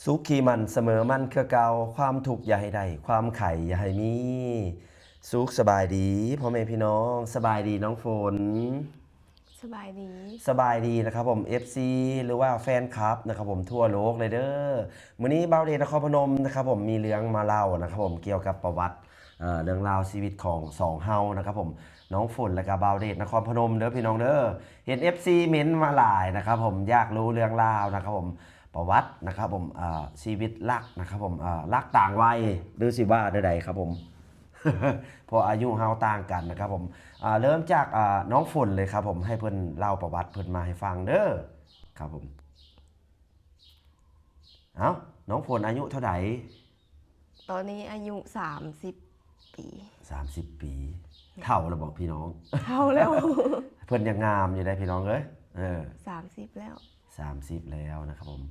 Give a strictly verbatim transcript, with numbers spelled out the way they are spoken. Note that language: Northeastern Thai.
สุขีมั่นเสมอมั่นคือเก่า ความทุกข์อย่าให้ได้ ความไข้อย่าให้มี สุขสบายดีพ่อแม่พี่น้อง สบายดีน้องฝน สบายดี สบายดีนะครับผม เอฟซี หรือว่าแฟนคลับนะครับผมทั่วโลกเลยเด้อ มื้อนี้บ่าวเดชนครพนมนะครับผมมีเรื่องมาเล่านะครับผมเกี่ยวกับประวัติเอ่อเรื่องราวชีวิตของสองเฮานะครับผมน้องฝนและก็บ่าวเดชนครพนมเด้อพี่น้องเด้อ เห็น เอฟซี เม้นต์มาหลายนะครับผมอยากรู้เรื่องราวนะครับผมประวัตินะครับผมอ่าชีวิตรักนะครับผมอ่ารักต่างวัยหรือสิว่าใดๆครับผม เพราะอายุเฮาต่างกันนะครับผมอ่าเริ่มจากอ่าน้องฝนเลยครับผมให้เพิ่นเล่าประวัติเพิ่นมาให้ฟังเด้อครับผม เอ้าน้องฝนอายุเท่าไหร่ ตอนนี้อายุสามสิบปี สามสิบ ปีเฒ่าแล้วบอกพี่น้อง เฒ่าแล้ว เพิ่นยังงามอยู่ได้พี่น้องเอ้ยเออ สามสิบแล้ว สามสิบ แล้วนะครับผม